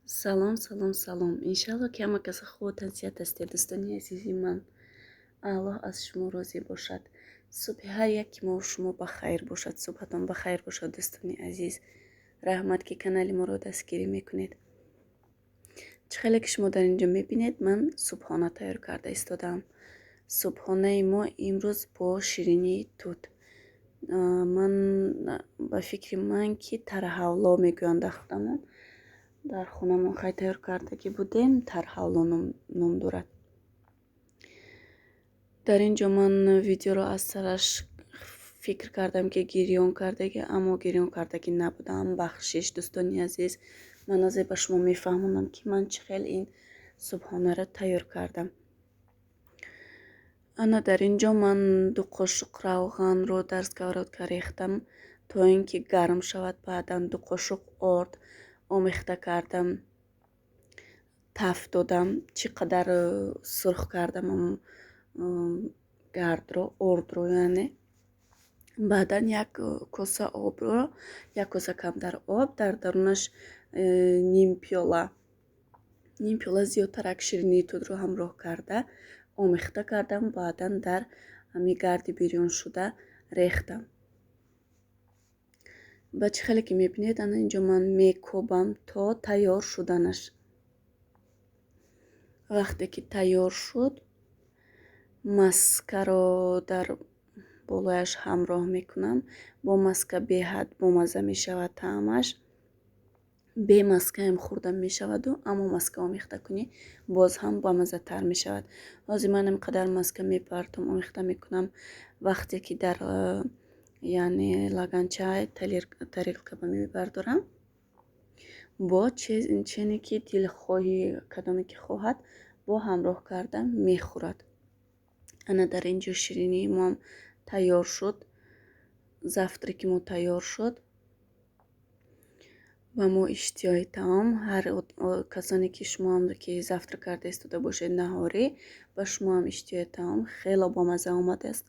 Салом, салом, салом. Иншалло ки ҳама каса хубу тансиҳат ҳастед, дӯстони азизи ман. Аллоҳ аз шумо розӣ бошад. Субҳи ҳар яки мо шумо ба хайр бошад. Субҳатон ба хайр бошад, дӯстони азиз. Раҳмат, ки канали моро дастгирӣ мекунед. Чӣ хеле ки шумо дар инҷо мебинед, ман субҳона тайёр карда истодаам. Субҳонаи мо имрӯз бо ширинии тут. Ман ба фикри ман ки тарҳавло мегӯянд дар худамон. Дар хонамон хай тайёр кардагӣ будем, тарҳавло ном дорад. Дар ин ҷо ман видеоро аз сараш фикр кардам, ки гирён кардагӣ, аммо гирён кардагӣ набудам. Бахшиш, дӯстони азиз, ман ҳозир ба шумо мефаҳмонам, ки ман чӣ хел ин субҳонаро тайёр кардам. Ана дар ин ҷо ман 2 қошуқ равғанро дар сковородка рехтам, то ин ки гарм шавад. Баъдан 2 қошуқ орд омехта кардам, таф додам, чӣ қадар сурх кардам гардро, ордро яъне. Баъдан як коса обро, як коса камтар об, дар дарунаш ним пиёла, ним пиёла зиёдтарак ширинии тутро ҳамроҳ карда омехта кардам. Баъдан дар ҳамин гарди бирён шуда рехтам. Ба чӣ хеле ки мебинед, ана инҷо ман мекобам то тайёр шуданаш. Вақте ки тайёр шуд, маскаро дар болояш ҳамроҳ мекунам. Бо маска беҳад бомазза мешавад таъмаш. Бе маскаам хӯрда мешаваду, аммо маска омехта кунӣ боз ҳам бомаззатар мешавад. Ҳозир ман ин қадар маска мепартам, омехта мекунам. Вақте ки дар яъне лаганча тарелка ба мебардорам, бо чене ки дилхоҳи кадоме ки хоҳад, бо ҳамроҳ карда мехӯрад. Ана дар ин ҷо ширинии моам тайёр шуд, завтраки мо тайёр шуд. Ба мо иштиҳои таом. Ҳар касоне ки шумоам ки завтрак карда истода бошед наҳорӣ, ба шумоам иштиҳои таом хело бомазза омадааст.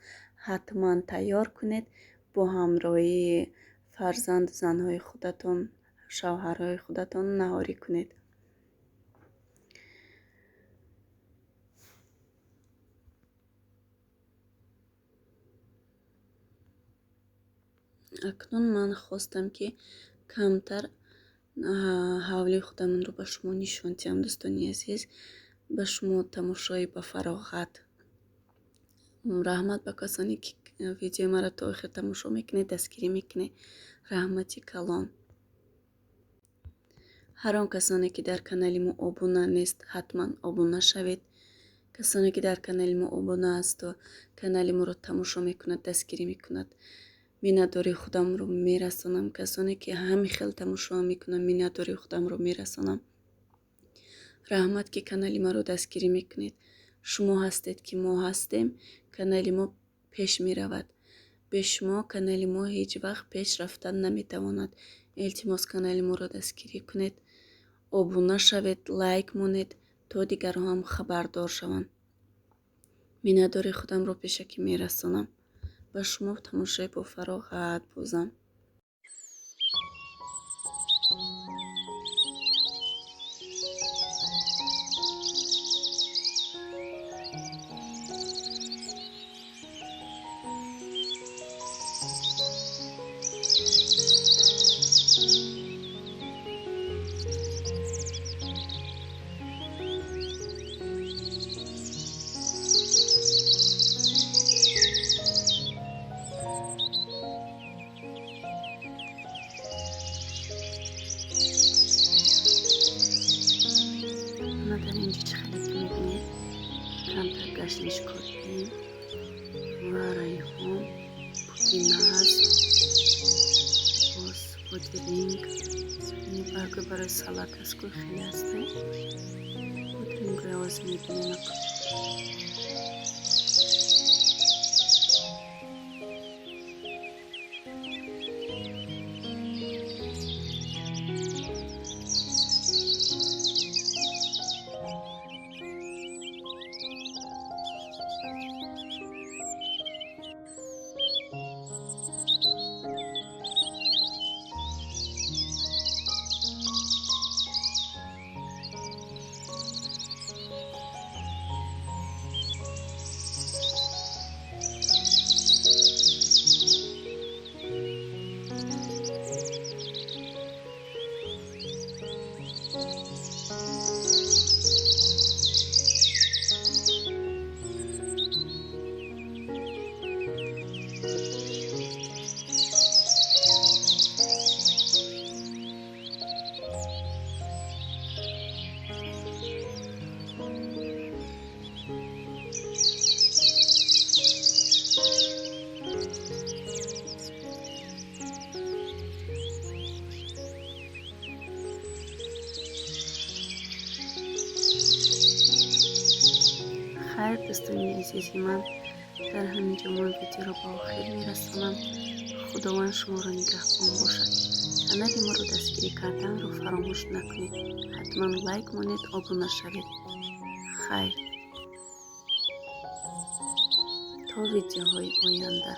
Ҳатман тайёр кунед бо ҳамроҳии фарзанду занҳои худатон, шавҳарҳои худатон наҳорӣ кунед. Акнун ман хостам, ки камтар ҳавлии худамонро ба шумо нишон диҳам, дӯстони азиз. Ба шумо тамошои ба фароғат. Раҳмат ба касоне ки видеои маро то охир тамошо мекунед, дастгирӣ мекунед. Раҳмати калон. Ҳар он касоне ки дар канали мо обуна нест, ҳатман обуна шавед. Касоне ки дар канали мо обуна асту канали моро тамошо мекунад, дастгирӣ мекунад, миннатдории худамро мерасонам. Касоне ки ҳамин хел тамошо мекунанд, миннатдории худамро мерасонам. Раҳмат, ки канали маро дастгирӣ мекунед. Шумо ҳастед, ки мо ҳастем, канали мо пеш меравад. Бе шумо канали мо ҳеҷ вақт пеш рафтан наметавонад. Илтимос, канали моро дастгирӣ кунед, обуна шавед, лайк монед, то дигарон ҳам хабардор шаванд. Миннатдории худамро пешакӣ мерасонам. Ба шумо тамошои бофароғат бозам. Дар инҷо чӣ хеле ки мебинед, камтар гашниш кардем ва райҳон, пудина ҳаст, боз бодиринг, баргҳои барои салат аст, ку хеле ҳастанд. Бодирингҳои овоз мебинем. Хайр, дӯстони азизи ман, дар ҳамин ҷо ман видеоро ба охир мерасонам. Худованд шуморо нигаҳбон бошад. Канали моро дастгирӣ карданро фаромӯш накунед. Ҳатман лайк монед, обуна шавед. Хайр, то видеоҳои оянда.